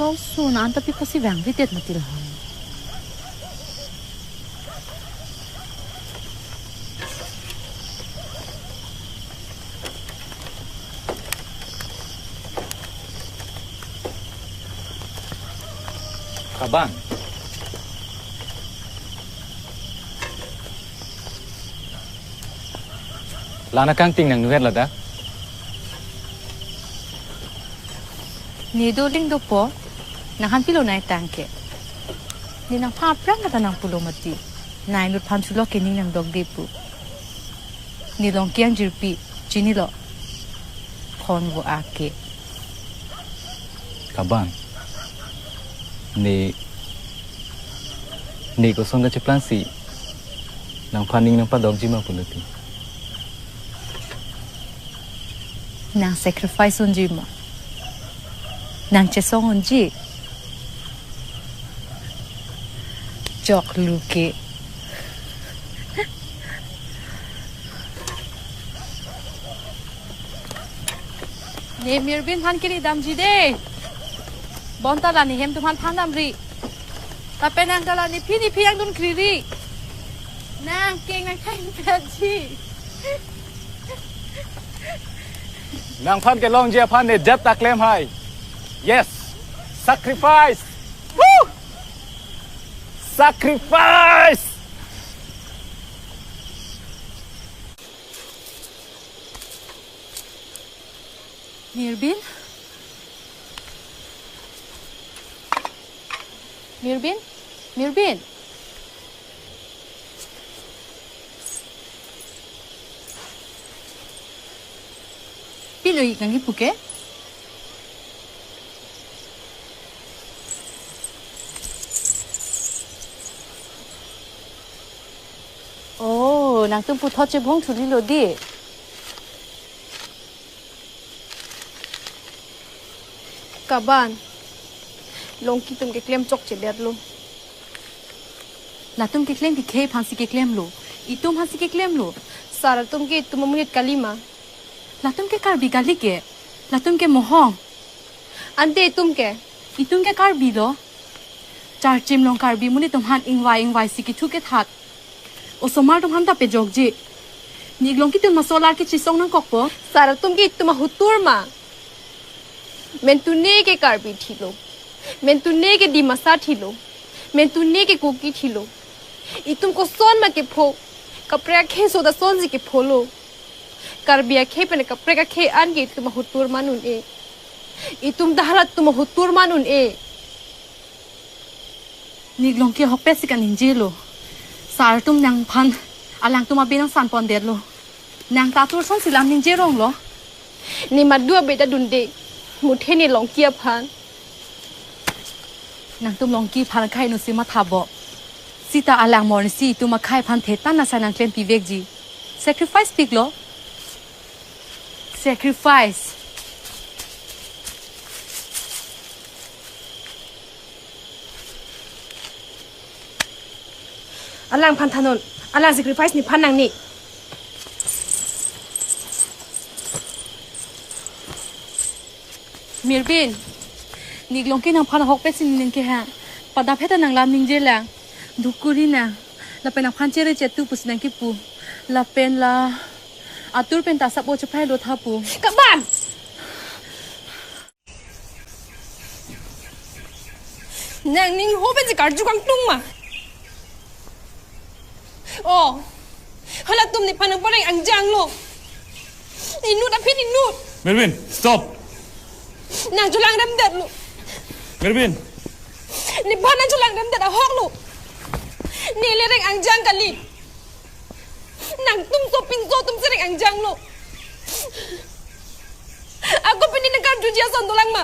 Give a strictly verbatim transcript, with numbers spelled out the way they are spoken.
Lason anta pi pusi vangvedet mati lahai. Kabang. Lana kangting nang nuher lada. Ne do ling dopo, nang han pilo nai tangke. Ne nangphan aphrang kata nang pulo mati. Nai lut phan chulo ke ning nang dok de pu. Ne Longki angjirpi, chinilo. Khon vo ake. Kabang. Ne, ne koson kacheplang si nangphan ning nangpadokji ma pulote. Nang sacrifice unji ma? Nang chesong unji? Choklu ke. Ne Mirbin phan kiri damji de. Bonta la ne hem atum aphan than damri. Lapen nang ta la nephi nephi angdun kriri. Nang keng nang kain petji. Nangphan kelongji aphan ne jat ta klem hai. Yes. Sacrifice. Woo! Sacrifice. Mirbin? Mirbin? Mirbin? Pilo ik nang kipu ke? Oh, nangtum puthot chebong thulilo di. Kaban, Longki atum keklem chokchedetlo. Latum keklem kekhei aphansi keklemlo. Itum aphansi keklemlo. Sar atum ke itum amonit kali ma? Latum ke Karbi kali ke. Latum ke mohong. Ante itum ke? Itum ke Karbi lo. Charchim along Karbi amonit atum aphan ingvai ingvai si kethu kethat. Osomar atum aphan ta pejokji. Ne ik Longki atum ma solar kechesong nangkokpo. Sar atum ke itum ahotur ma? Mentune ke Karbi thilo. Mentune ke Dimasa thilo. Mentune ke Kuki thilo. Itum koson ma kepho? Kaprek akhei so ta sonsi kepholo. Karbi akhei pen kaprek akhei an ke itum ahotur ma un-e. Itum ta halatum ahotur ma un-e. Ne ik Longki ahokpet si kaningjelo. Sar atum nangphan alangtum abe nangsanpondetlo. Nang ta atur asonsi lam ningje ronglo. Ne madu abe ta dunde. Muthe ne Longki aphan. Nangtum Longki aphan akhai nu si mathabo. Seta alang morsi itum akhai aphan thetan asai nangklem pivekji. Sacrifice piklo. Sacrifice. Alangphan thanon, alang sacrifice nephan nangne. Mirbin, ne ik Longki nangphan ahokpet si ne ning kehang. Pada pheta nang lam ningjelang. Dukuri nang. Lapen nangphan chere chetu pusi nang kipu. Lapen la atur pen ta sabo chephai lo tha pu. Kaban! Nang ning ho pen si karju kangtung ma? Oh, halatum nephan nangpareng angjanglo. Inut aphi inut. Mirbin, stop. Nang chulang remdetlo. Mirbin. Nephan nang chulang remdet ahoklo. Ne le reng angjang kali. Nangtum sopinso atum si reng angjanglo. Ako pini nang karjuji ason dolang ma?